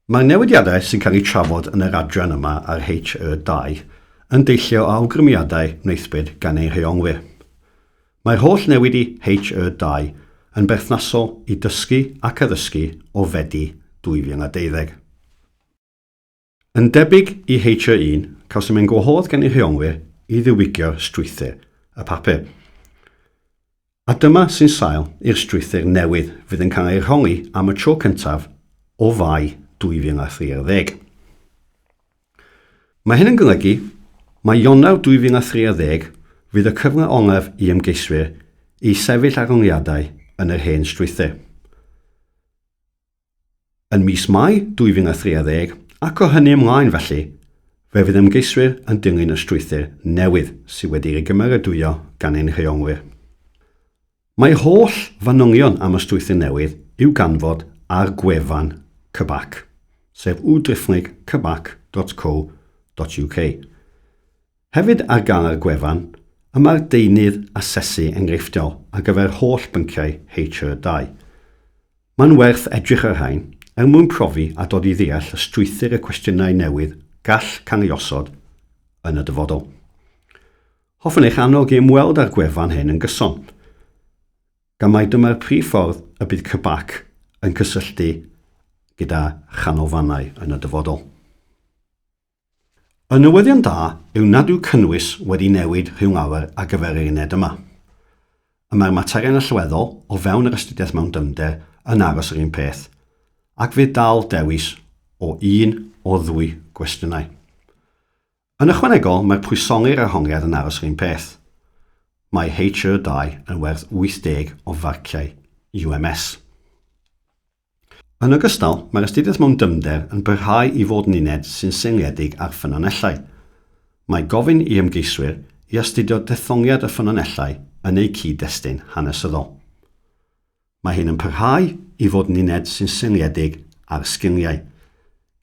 Mae'r newidiadau sy'n cael eu trafod yn yr adran yma ar HY2 yn deillio o awgrymiadau wnaethpwyd gan ein rheolwyr. Mae'r holl newid i HY2 yn berthnasol i dysgu ac addysgu o Fedi 2012. Yn debyg i HY1, cawsom ein gwahodd gan ein rheolwyr i ddiwygio'r strwythur y papur. A dyma sy'n sail i'r strwythur newydd fydd yn cael ei rholi am y tro cyntaf o Fai 2030. Mae hyn yn golygu mai Ionawr 2030 fydd y cyfle olaf i ymgeiswyr i sefyll arholiadau yn yr hen strwythur. Yn mis Mai 2030, ac o hynny ymlaen felly, fe fydd ymgeiswyr yn dilyn y strwythur newydd sydd wedi'i gymeradwyo gan ein rheolwyr. Mae holl fanylion am y strwythur newydd i'w ganfod ar gwefan CBAC, sef www.cbac.co.uk. Hefyd ar gael ar gwefan y mae'r deunydd asesu enghreifftiol ar gyfer holl bynciau HR2. Mae'n werth edrych ar rhain er mwyn profi a dod i ddeall y strwythur y cwestiynau newydd gall cael ei osod yn y dyfodol. Hoffwn eich annog i ymweld â'r gwefan hyn yn gyson, gan mai dyma'r prif ffordd y bydd CBAC yn cysylltu gyda chanolfannau yn y dyfodol. Y newyddion da yw nad yw cynnwys wedi newid rhyw lawer ar gyfer yr uned yma. Y mae'r materion allweddol o fewn yr astudiaeth mewn dyfnder yn aros yr un peth, ac fydd dal dewis o un o ddwy gwestiynau. Yn ychwanegol, mae'r pwysoli'r arholiad yn aros yr un peth. Mae HR2 yn werth 80 o farciau UMS. Yn ogystal, mae'r astudiaeth mewn dyfnder yn parhau i fod yn uned sy'n seiliedig ar ffynonellau. Mae gofyn i ymgeiswyr i astudio detholiad y ffynonellau yn eu cyd-destun hanesyddol. Mae hyn yn parhau i fod yn uned sy'n seiliedig ar sgiliau,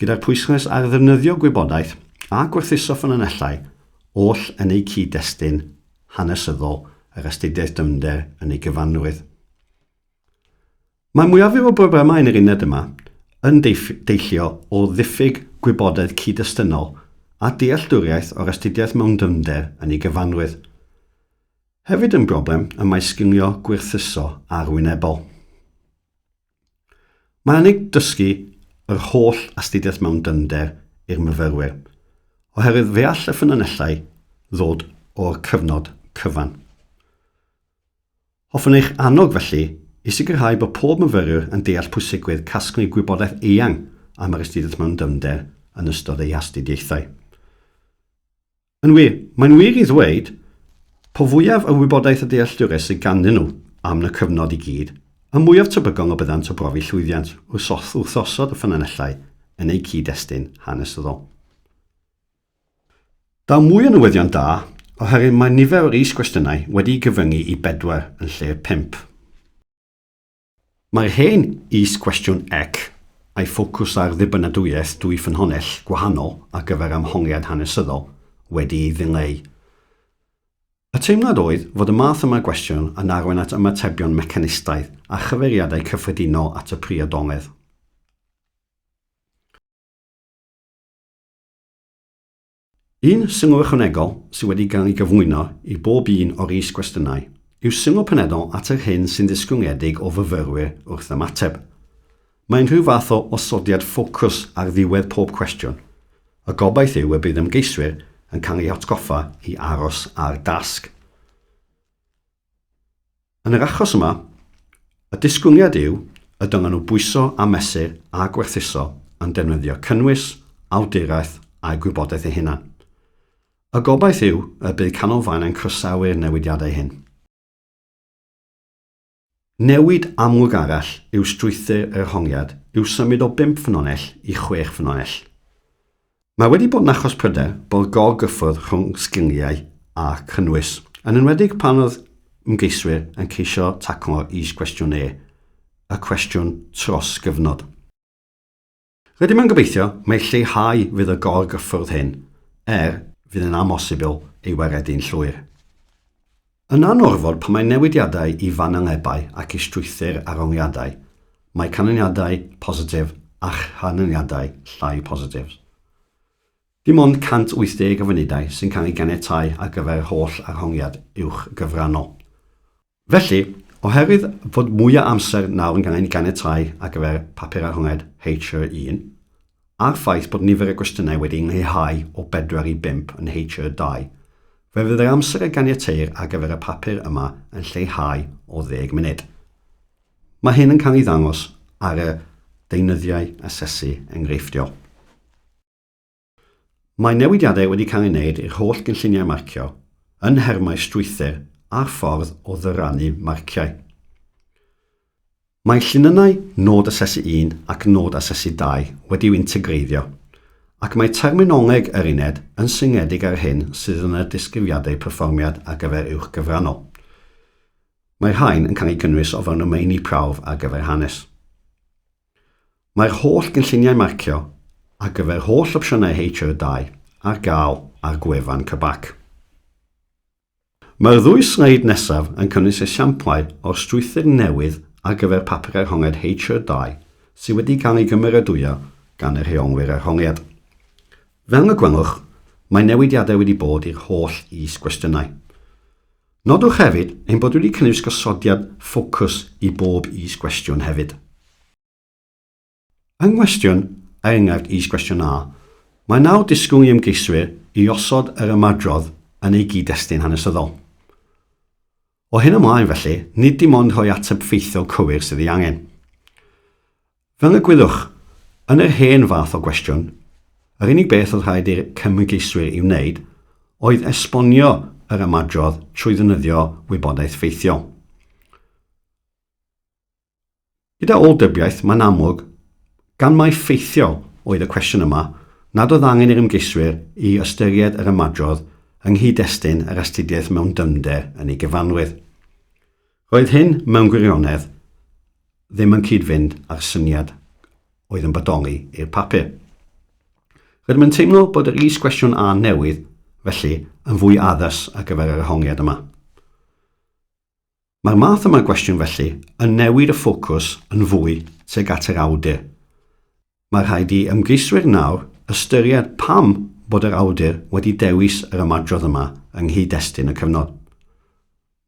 gyda'r pwyslais ar ddefnyddio gwybodaeth a gwerthuso ffynonellau oll yn eu cyd-destun hanesyddol yr astudiaeth dyfnder yn ei gyfanrwydd. Mae mwyafrif o broblemau yn yr uned yma yn deillio o ddiffyg gwybodaeth cyd-destynol a dealltwriaeth o'r astudiaeth mewn dyfnder yn ei gyfanrwydd. Hefyd yn broblem y mae sgilio gwerthuso arwynebol. Mae angen dysgu yr holl astudiaeth mewn dyfnder i'r myfyrwyr, oherwydd fe all y ffynonellau ddod o'r cyfnod cyfan. Hoffwn eich annog, felly, i sicrhau bod pob myfyriwr yn deall pwysigrwydd casglu gwybodaeth eang am yr astudiaeth mewn dyfnder yn ystod eu hastudiaethau. Yn wir, mae'n wir i ddweud, po fwyaf y wybodaeth a dealltwriaeth sydd ganddyn nhw am y cyfnod i gyd, y mwyaf tebygol y byddant o brofi llwyddiant wrth osod y ffynonellau yn eu cyd-destun hanesyddol. Daw mwy o newyddion da, oherwydd mae nifer o'r is-gwestiynau wedi'i gyfyngu i bedwar yn lle pump. Mae'r hen is-gwestiwn ec, a'i ffocws ar ddibynadwyaeth dwy ffynhonnell gwahanol ar gyfer amhongliad hanesyddol, wedi'i ddileu. Y teimlad oedd fod y math yma o gwestiwn yn arwain at ymatebion mecanistaidd a chyfeiriadau cyffredinol at y priodoledd. Un sylw ychwanegol sydd wedi cael ei gyflwyno i bob un o'r is-gwestiynau yw sylw penodol at yr hyn sy'n ddisgwyliedig o fyfyrwyr wrth ymateb. Mae'n rhyw fath o osodiad ffocws ar ddiwedd pob cwestiwn. Y gobaith yw y bydd ymgeiswyr yn cael eu hatgoffa i aros ar dasg. Yn yr achos yma, y disgwyliad yw y dylen nhw bwyso a mesur a gwerthuso yn defnyddio cynnwys, awduraeth a'u gwybodaeth eu hunain. Y gobaith yw y bydd canolfannau'n croesawu'r newidiadau hyn. Newid amlwg arall yw strwythur yr arholiad yw symud o bump ffynhonnell i chwech ffynhonnell. Mae wedi bod yn achos pryder bod gor-gyffwrdd rhwng sgiliau a cynnwys, yn enwedig pan oedd ymgeiswyr yn ceisio taclo is-gwestiwn E, y cwestiwn tros gyfnod. Rydym yn gobeithio mai lleihau fydd y gor-gyffwrdd hyn, er, fydd yn amhosibl ei waredu'n llwyr. Yn anorfod pan mae newidiadau i fanylebau ac i strwythur arholiadau, mae canlyniadau positif a chanlyniadau llai positif. Dim ond 180 o funudau sy'n cael ei ganiatáu ar gyfer yr holl arhongiad uwch gyfrannol. Felly, oherwydd fod mwy o amser nawr yn cael ei ganiatáu ar gyfer papur arhongiad HR1, a'r ffaith bod nifer y gwestiynau wedi lleihau o bedwar i bump yn HR2, fe fydd yr amser a ganiateir ar gyfer y papur yma yn lleihau o ddeg munud. Mae hyn yn cael ei ddangos ar y deunyddiau asesu enghreifftiol. Mae newidiadau wedi cael eu wneud i'r holl gynlluniau marcio yn nhermau strwythur a'r ffordd o ddyrannu marciau. Mae llinynnau Nod Asesu 1 ac Nod Asesu 2 wedi'u integreiddio, ac mae terminoleg yr uned yn seiliedig ar hyn sydd yn y disgrifiadau perfformiad ar gyfer uwch gyfrannol. Mae'r rhain yn cael eu cynnwys o fewn y meini prawf ar gyfer hanes. Mae'r holl gynlluniau marcio ar gyfer holl opsiynau HR2 ar gael ar gwefan CBAC. Mae'r ddwy sleid nesaf yn cynnwys esiamplau o'r strwythur newydd ar gyfer papur arhongliad HR2 sydd wedi cael ei gymeradwyo gan y rheolwyr arholiad. Fel y gwelwch, mae newidiadau wedi bod i'r holl is-gwestiynau. Nodwch hefyd ein bod wedi cynnwys gosodiad ffocws i bob is-gwestiwn hefyd. Yng nghwestiwn, er enghraifft is-gwestiwn A, mae nawr disgwyl i ymgeiswyr i osod yr ymadrodd yn ei gyd-destun hanesyddol. O hyn ymlaen, felly, nid dim ond rhoi ateb ffeithiol cywir sydd ei angen. Fel y gwyddwch, yn yr hen fath o gwestiwn, yr unig beth oedd rhaid i'r cymgeiswyr ei wneud oedd esbonio yr ymadrodd trwy ddefnyddio wybodaeth ffeithiol. Gyda ôl-dybiaeth, mae'n amlwg, gan mai ffeithiol oedd y cwestiwn yma, nad oedd angen i'r ymgeiswyr i ystyried yr ymadrodd yng nghyd-destun yr astudiaeth mewn dyfnder yn ei gyfanrwydd. Roedd hyn, mewn gwirionedd, ddim yn cyd-fynd â'r syniad oedd yn bodoli i'r papur. Rydym yn teimlo bod yr is-gwestiwn A newydd, felly, yn fwy addas ar gyfer yr ehongliad yma. Mae'r math yma o gwestiwn felly yn newid y ffocws yn fwy tuag at yr awdur. Mae rhaid i ymgeiswyr nawr ystyried pam bod yr awdur wedi dewis yr ymadrodd yma yng nghyd-destun y cyfnod.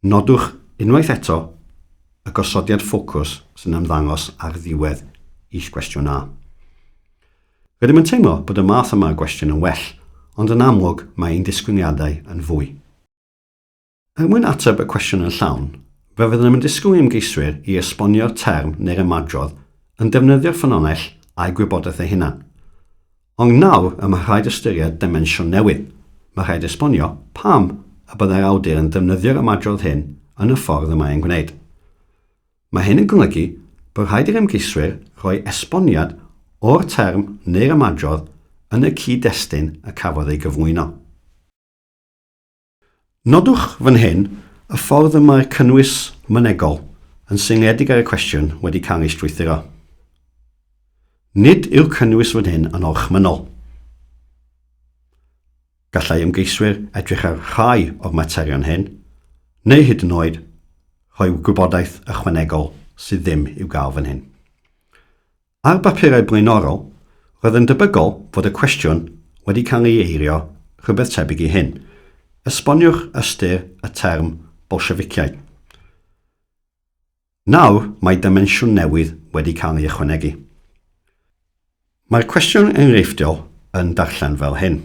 Nodwch unwaith eto y gosodiad ffocws sy'n ymddangos ar ddiwedd is-gwestiwn A. Rydym yn teimlo bod y math yma o gwestiwn yn well, ond yn amlwg mae ein disgwyliadau yn fwy. Er mwyn ateb y cwestiwn yn llawn, fe fyddwn yn disgwyl i ymgeiswyr i esbonio'r term neu'r ymadrodd yn defnyddio'r ffynhonnell a'u gwybodaeth eu hunain. Ond nawr y mae rhaid ystyried dimensiwn newydd, mae rhaid esbonio pam y byddai'r awdur yn defnyddio'r ymadrodd hyn yn y ffordd y mae'n gwneud. Mae hyn yn golygu bod rhaid i'r ymgeiswyr roi esboniad o'r term neu'r ymadrodd yn y cyd-destun y cafodd ei gyflwyno. Nodwch fan hyn y ffordd y mae'r cynnwys mynegol yn seiliedig ar y cwestiwn wedi cael ei strwythuro. Nid yw'r cynnwys fan hyn yn orchmynnol. Gallai ymgeiswyr edrych ar rhai o'r materion hyn, neu hyd yn oed rhoi gwybodaeth ychwanegol sydd ddim i'w gael fan hyn. Ar bapurau blaenorol, roedd yn debygol fod y cwestiwn wedi cael ei eirio rhywbeth tebyg i hyn, Esboniwch ystyr y term Bolsheficiaid. Nawr mae dimensiwn newydd wedi cael ei ychwanegu. Mae'r cwestiwn enghreifftiol yn darllen fel hyn,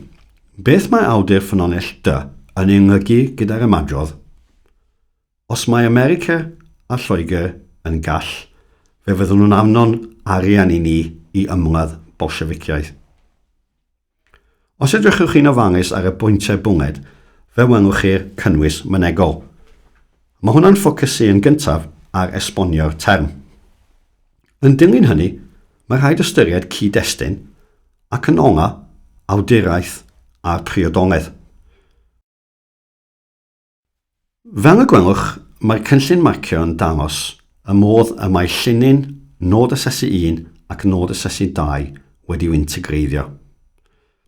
Beth mae awdur ffynhonnell dy yn ei olygu gyda'r ymadrodd Os mae America a Lloegr yn gall, fe fyddwn nhw'n anfon arian i ni i ymladd Bolsheficiaeth. Os edrychwch chi'n ofalus ar y bwyntiau bwled, fe welwch chi'r cynnwys mynegol. Mae hwnna'n ffocysu yn gyntaf ar esbonio'r term. Yn dilyn hynny, mae rhaid ystyried cyd-destun ac yn ola, awduraeth a'r priodoledd. Fel y gwelwch, mae'r cynllun marcio yn dangos y modd y mae llinyn nod asesu 1 ac nod asesu 2 wedi'u integreiddio.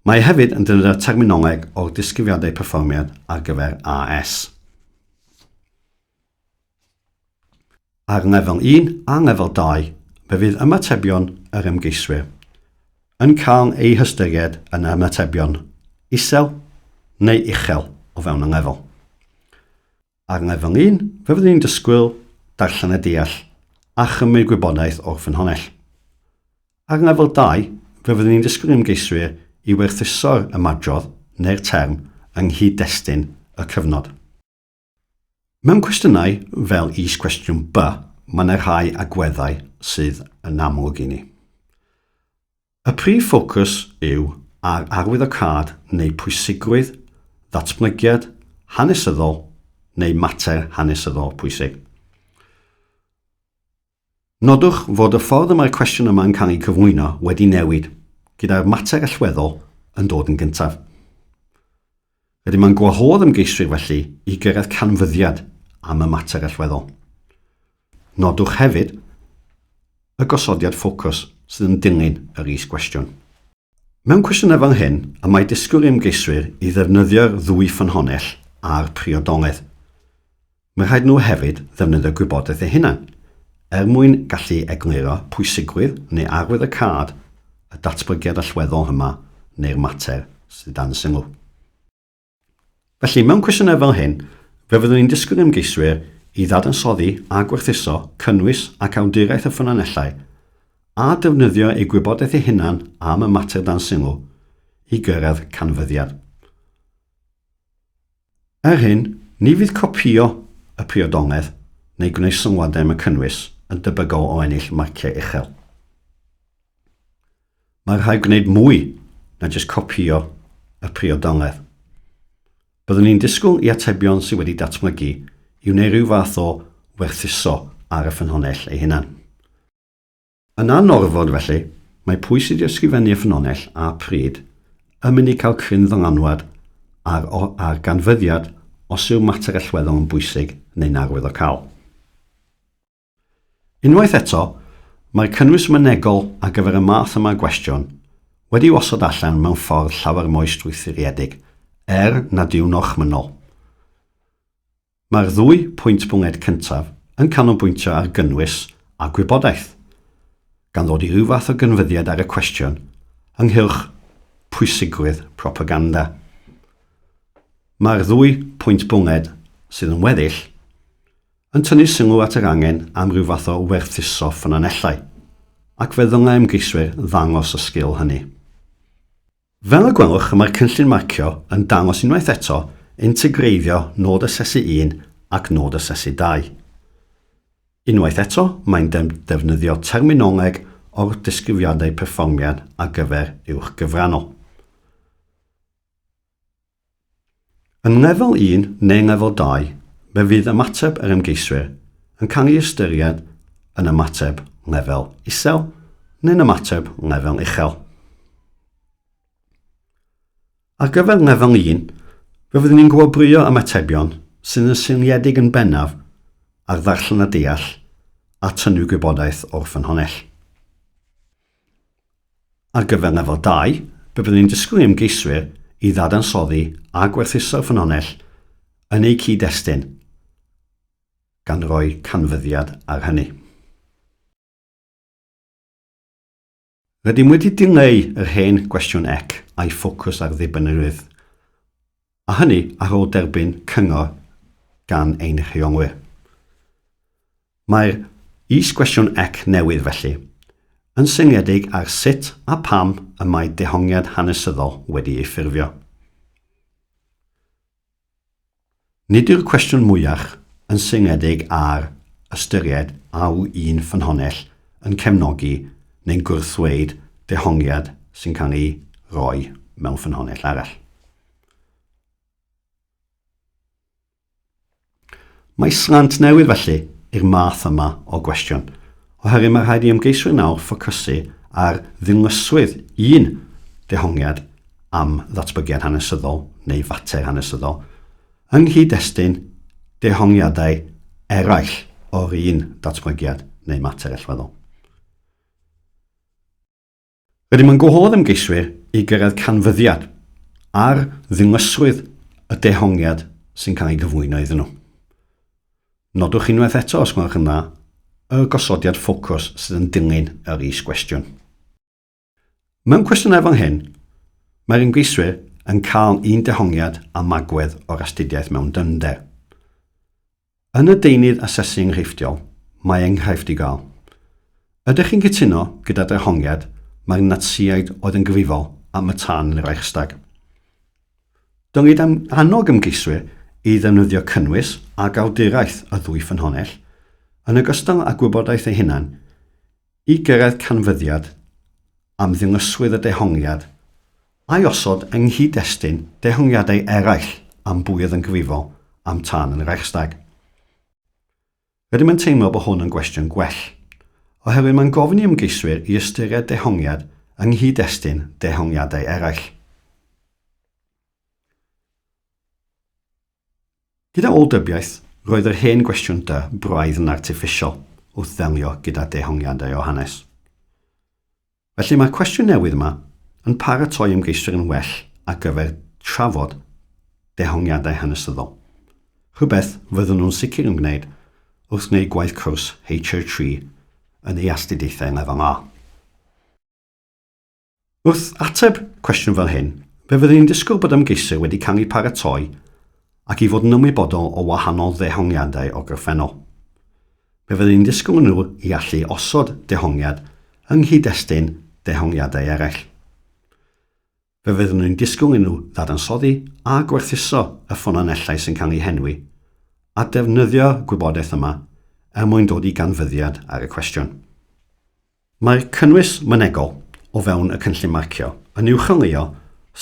Mae e hefyd yn defnyddio terminoleg o'r disgrifiadau perfformiad ar gyfer AS. Ar lefel 1 a lefel 2, fe fydd ymatebion yr ymgeiswyr yn cael eu hystyried yn ymatebion isel neu uchel o fewn y lefel. Ar lefel 1, fe fyddwn ni'n disgwyl darllen a deall a chymryd gwybodaeth o'r ffynhonnell. Ar lefel 2, fe fyddwn ni'n disgwyl ymgeiswyr i werthuso'r ymadrodd neu'r term yng nghyd-destun y cyfnod. Mewn cwestiynau fel is-gwestiwn B, mae yna rhai agweddau sydd yn amlwg i ni. Y prif ffocws yw ar arwyddocâd neu pwysigrwydd, ddatblygiad hanesyddol neu mater hanesyddol pwysig. Nodwch fod y ffordd y mae'r cwestiwn yma'n cael ei gyflwyno wedi newid, gyda'r mater allweddol yn dod yn gyntaf. Rydym yn gwahodd ymgeiswyr felly i gyrraedd canfyddiad am y mater allweddol. Nodwch hefyd y gosodiad ffocws sydd yn dilyn yr is-gwestiwn. Mewn cwestiynau fel hyn, y mae disgwyl i ymgeiswyr i ddefnyddio'r ddwy ffynhonnell a'r priodoledd. Mae rhaid nhw hefyd ddefnyddio gwybodaeth eu hunain, er mwyn gallu egluro pwysigrwydd neu arwyddocâd y datblygiad allweddol yma neu'r mater sydd dan sylw. Felly, mewn cwestiynau fel hyn, fe fyddwn ni'n disgwyl i ymgeiswyr i ddadansoddi a gwerthuso cynnwys ac awduraeth y ffynonellau, a defnyddio eu gwybodaeth eu hunain am y mater dan sylw i gyrraedd canfyddiad. Er hyn, ni fydd copïo y priodoledd neu gwneud sylwadau am y cynnwys yn debygol o ennill marciau uchel. Mae rhaid gwneud mwy na jyst copïo y priodoledd. Byddwn ni'n disgwyl i atebion sydd wedi datblygu i wneud rhyw fath o werthuso ar y ffynhonnell ei hunan. Yn anorfod, felly, mae pwy sydd 'di ysgrifennu y ffynhonnell a pryd yn mynd i cael cryn ddylanwad ar ar ganfyddiad os yw'r mater allweddol yn bwysig neu'n arwyddocaol. Unwaith eto, mae'r cynnwys mynegol ar gyfer y math yma o gwestiwn wedi'w osod allan mewn ffordd llawer mwy strwythuriedig, er nad yw'n orchmynnol. Mae'r ddwy pwynt bwled cyntaf yn canolbwyntio ar gynnwys a gwybodaeth, gan ddod i ryw fath o gynfyddiad ar y cwestiwn ynghylch pwysigrwydd propaganda. Mae'r ddwy pwynt bwled sydd yn weddill yn tynnu sylw at yr angen am ryw fath o werthuso ffynonellau, ac fe ddylai ymgeiswyr ddangos y sgil hynny. Fel y gwelwch, mae'r cynllun marcio yn dangos unwaith eto integreiddio nod asesu 1 ac nod asesu 2. Unwaith eto, mae'n defnyddio terminoleg o'r disgrifiadau perfformiad ar gyfer uwch gyfrannol. Yn lefel 1 neu lefel 2, fe fydd ymateb yr ymgeiswyr yn cael ei ystyried yn ymateb lefel isel neu'n ymateb lefel uchel. Ar gyfer lefel 1, fe fyddwn ni'n gwobrwyo ymatebion sydd yn seiliedig yn bennaf ar ddarllen a deall a tynnu gwybodaeth o'r ffynhonnell. Ar gyfer lefel 2, fe fyddwn ni'n disgwyl i ymgeiswyr i ddadansoddi a gwerthuso'r ffynhonnell yn eu cyd-destun, gan roi canfyddiad ar hynny. Rydym wedi dileu yr hen gwestiwn ec a'i ffocws ar ddibynrwydd, a hynny ar ôl derbyn cyngor gan ein rheolwyr. Mae'r is-gwestiwn ec newydd, felly, yn seiliedig ar sut a pham y mae dehongliad hanesyddol wedi ei ffurfio. Nid yw'r cwestiwn mwyach yn seiliedig ar ystyried a yw un ffynhonnell yn cefnogi neu'n gwrthddweud dehongliad sy'n cael ei roi mewn ffynhonnell arall. Mae slant newydd felly i'r math yma o gwestiwn, oherwydd mae rhaid i ymgeiswyr nawr ffocysu ar ddilysrwydd un dehongliad am ddatblygiad hanesyddol neu fater hanesyddol yng nghyd-destun dehongliadau eraill o'r un datblygiad neu mater allweddol. Rydym yn gwahodd ymgeiswyr i gyrraedd canfyddiad ar ddilysrwydd y dehongliad sy'n cael ei gyflwyno iddyn nhw. Nodwch unwaith eto, os gwelwch yn dda, y gosodiad ffocws sydd yn dilyn yr is-gwestiwn. Mewn cwestiynau fel hyn, mae'r ymgeiswyr yn cael un dehongliad am agwedd o'r astudiaeth mewn dyfnder. Yn y deunydd asesu enghreifftiol, mae enghraifft i gael. Ydych chi'n cytuno gyda dehongliad mai'r Natsïaid oedd yn gyfrifol am y tân yn y Reichstag? Dylid annog ymgeiswyr i ddefnyddio cynnwys ac awduraeth y ddwy ffynhonnell, yn ogystal â gwybodaeth eu hunain, I gyrraedd canfyddiad am ddilysrwydd y dehongliad, a'i osod yng nghyd-destun dehongliadau eraill am bwy oedd yn gyfrifol am tân yn y Reichstag. Rydym yn teimlo bod hwn yn gwestiwn gwell, oherwydd mae'n gofyn i ymgeiswyr i ystyried dehongliad yng nghyd-destun dehongliadau eraill. Gyda ôl-dybiaeth, roedd yr hen gwestiwn dy braidd yn artiffisial wrth ddelio gyda dehongliadau o hanes. Felly mae'r cwestiwn newydd yma yn paratoi ymgeiswyr yn well ar gyfer trafod dehongliadau hanesyddol, rhywbeth fyddwn nhw'n sicr yn gwneud wrth wneud gwaith cwrs HR3 yn eu astudiaethau lefel A. Wrth ateb cwestiwn fel hyn, fe fyddwn i'n disgwyl bod ymgeiswyr wedi cael eu paratoi ac i fod yn ymwybodol o wahanol ddehongliadau o'r gorffennol. Fe fyddwn i'n disgwyl nhw i allu osod dehongliad yng nghyd-destun dehongliadau eraill. Fe fyddwn i'n disgwyl i nhw ddadansoddi a gwerthuso y ffynonellau sy'n cael eu henwi a defnyddio'r gwybodaeth yma er mwyn dod i ganfyddiad ar y cwestiwn. Mae'r cynnwys mynegol o fewn y cynllun marcio yn uwcholeuo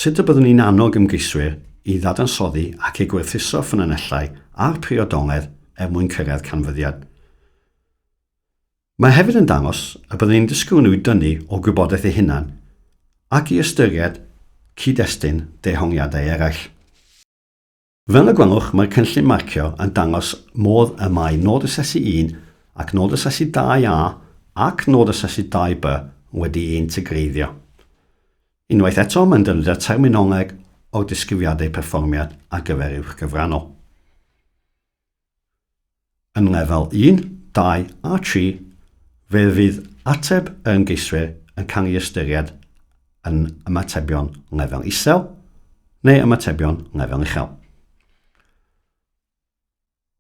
sut y byddwn ni'n annog ymgeiswyr i ddadansoddi ac i gwerthuso ffynonellau a'r priodoledd er mwyn cyrraedd canfyddiad. Mae hefyd yn dangos y byddwn ni'n disgwyl nhw i dynnu o gwybodaeth eu hunain ac i ystyried cyd-destun dehongliadau eraill. Fel y gwelwch, mae'r cynllun marcio yn dangos modd y mae nod asesu 1 ac nod asesu 2A ac nod asesu 2B wedi'i integreiddio. Unwaith eto, mae'n defnyddio terminoleg o'r disgrifiadau perfformiad ar gyfer uwch gyfrannol. Yn lefel 1, 2 a 3, fe fydd ateb yr ymgeiswyr yn cael ei ystyried yn ymatebion lefel isel neu ymatebion lefel uchel.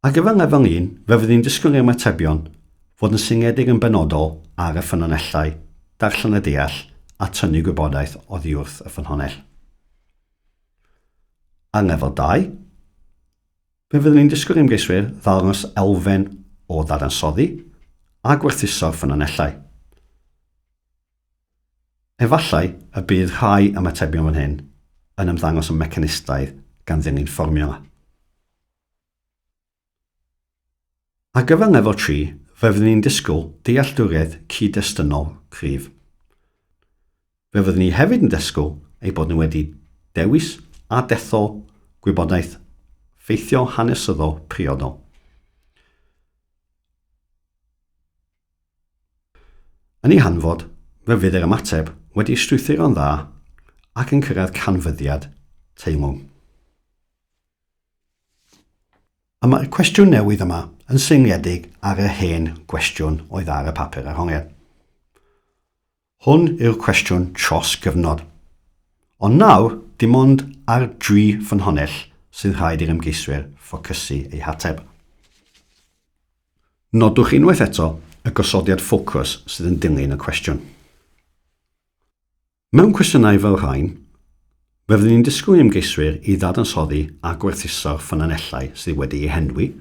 Ar gyfer lefel 1, fe fydd ni'n disgwyl i'r ymatebion fod yn seiliedig yn benodol ar y ffynonellau, darllen a deall, a tynnu gwybodaeth oddi wrth y ffynhonnell. Ar lefel 2, Fe fyddwn ni'n disgwyl i ymgeiswyr ddangos elfen o ddadansoddi a gwerthuso'r ffynonellau. Efallai y bydd rhai ymatebion fan hyn yn ymddangos yn mecanistaidd gan ddilyn fformiwla. Ar gyfer lefel 3, fe fyddwn ni'n disgwyl dealltwriaeth cyd-destynol cryf. Fe fyddwn ni hefyd yn disgwyl eu bod nhw wedi dewis a dethol gwybodaeth ffeithiol hanesyddol priodol. Yn ei hanfod, fe fydd yr ymateb wedi ei strwythuro'n dda ac yn cyrraedd canfyddiad teilwng. A mae'r cwestiwn newydd yma yn seiliedig ar yr hen gwestiwn oedd ar y papur arholiad. Hwn yw'r cwestiwn tros gyfnod. Ond nawr, dim ond ar dri ffynhonnell sydd rhaid i'r ymgeiswyr ffocysu eu hateb. Nodwch unwaith eto y gosodiad ffocws sydd yn dilyn y cwestiwn. Mewn cwestiynau fel rhain, fe fyddwn ni'n disgwyl i ymgeiswyr i ddadansoddi a gwerthuso'r ffynonellau sydd wedi eu henwi,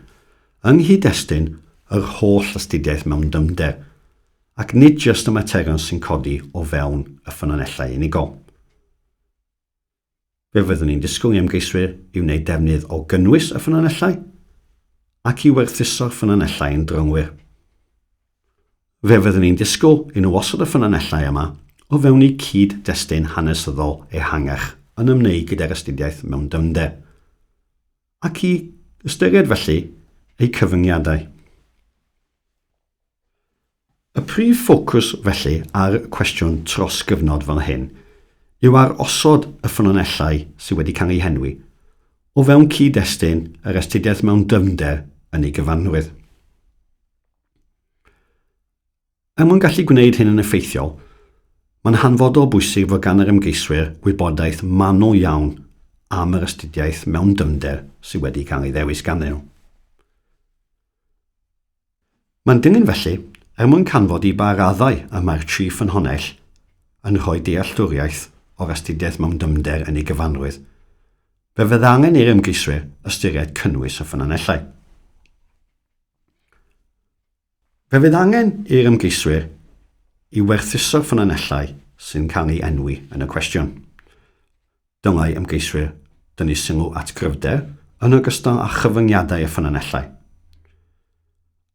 yng nghyd-destun yr holl astudiaeth mewn dyfnder, ac nid jyst y materion sy'n codi o fewn y ffynonellau unigol. Fe fyddwn ni'n disgwyl i ymgeiswyr i wneud defnydd o gynnwys y ffynonellau ac i werthuso'r ffynonellau yn drylwyr. Fe fyddwn ni'n disgwyl i nhw osod y ffynonellau yma o fewn eu cyd-destun hanesyddol ehangach yn ymwneud gyda'r astudiaeth mewn dyfnder, ac i ystyried felly eu cyfyngiadau. Y prif ffocws felly ar y cwestiwn tros gyfnod fel hyn yw ar osod y ffynonellau sydd wedi cael eu henwi o fewn cyd-destun yr astudiaeth mewn dyfnder yn ei gyfanrwydd. Er mwyn gallu gwneud hyn yn effeithiol, Mae'n hanfodol bwysig fod gan yr ymgeiswyr wybodaeth manwl iawn am yr astudiaeth mewn dyfnder sydd wedi cael ei ddewis ganddyn nhw. Mae'n dilyn felly, er mwyn canfod i ba raddau y mae'r tri ffynhonnell yn rhoi dealltwriaeth o'r astudiaeth mewn dyfnder yn ei gyfanrwydd, fe fydd angen i'r ymgeiswyr ystyried cynnwys y ffynonellau. Fe fydd angen i'r ymgeiswyr i werthuso'r ffynonellau sy'n cael ei enwi yn y cwestiwn. Dylai ymgeiswyr dynnu sylw at gryfder yn ogystal â chyfyngiadau y ffynonellau.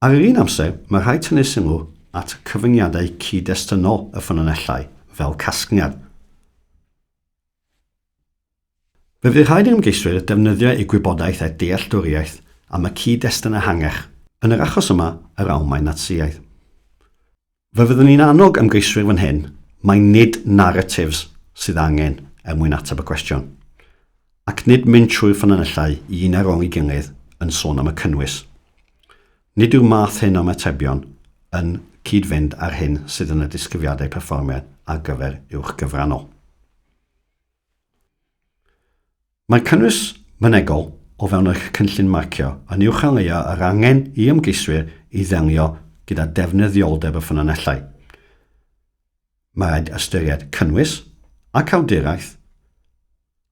Ar yr un amser, mae rhaid tynnu sylw at cyfyngiadau cyd-destynol y ffynonellau fel casgliad. Fe fydd rhaid i'r ymgeiswyr defnyddio eu gwybodaeth a'u dealltwriaeth am y cyd-destun ehangach, yn yr achos yma, yr Almaen Natsïaidd. Fe fyddwn i'n annog ymgeiswyr fan hyn mai nid narratives sydd angen er mwyn ateb y cwestiwn, ac nid mynd trwy'r ffynonellau un ar ôl ei gilydd yn sôn am y cynnwys. Nid yw'r math hyn o ymatebion yn cyd-fynd â'r hyn sydd yn y disgrifiadau perfformiad ar gyfer uwch gyfrannol. Mae'r cynnwys mynegol o fewn eich cynllun marcio yn uwcholeuo yr angen i ymgeiswyr i ddelio gyda defnyddioldeb y ffynonellau. Mae rhaid ystyried cynnwys ac awduraeth,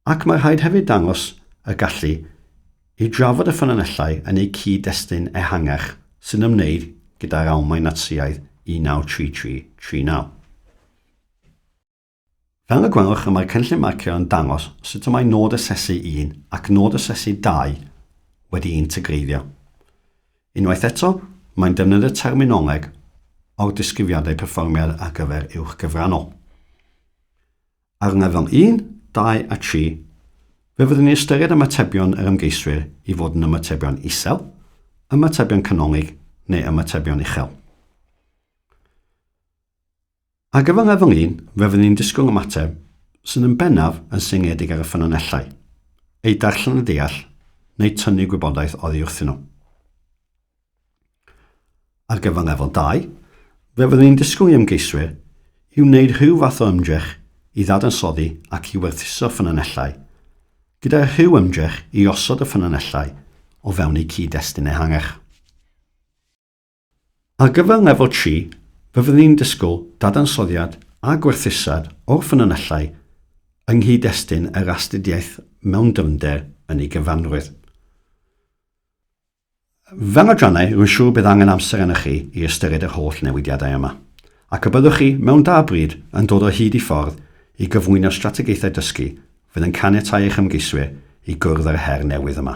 ac mae rhaid hefyd dangos y gallu i drafod y ffynonellau yn eu cyd-destun ehangach sy'n ymwneud gyda'r Almaen Natsïaidd 1933-39. Fel y gwelwch, y mae'r cynllun marcio yn dangos sut y mae nod asesu 1 ac nod asesu 2 wedi'i integreiddio. Unwaith eto, mae'n defnyddio terminoleg o'r disgrifiadau perfformiad ar gyfer uwch gyfrannol. Ar lefel 1, 2 a 3, fe fyddwn ni'n ystyried ymatebion yr ymgeiswyr i fod yn ymatebion isel, ymatebion canolig neu ymatebion uchel. Ar gyfer lefel un, fe fyddwn ni'n disgwyl ymateb sydd yn bennaf yn seiliedig ar y ffynonellau, eu darllen a deall, neu tynnu gwybodaeth oddi wrthyn nhw. Ar gyfer lefel 2, fe fyddwn ni'n disgwyl i ymgeiswyr i wneud rhyw fath o ymdrech i ddadansoddi ac i werthuso ffynonellau, gyda rhyw ymdrech i osod y ffynonellau o fewn eu cyd-destun ehangach. Ar gyfer lefel 3, fe fyddwn ni'n disgwyl dadansoddiad a gwerthusiad o'r ffynonellau yng nghyd-destun yr astudiaeth mewn dyfnder yn ei gyfanrwydd. Fel adrannau, rwy'n siŵr bydd angen amser arnoch chi i ystyried yr holl newidiadau yma, ac y byddwch chi, mewn da bryd, yn dod o hyd i ffordd i gyflwyno strategaethau dysgu fydd yn caniatáu eich ymgeiswyr i gwrdd â'r her newydd yma.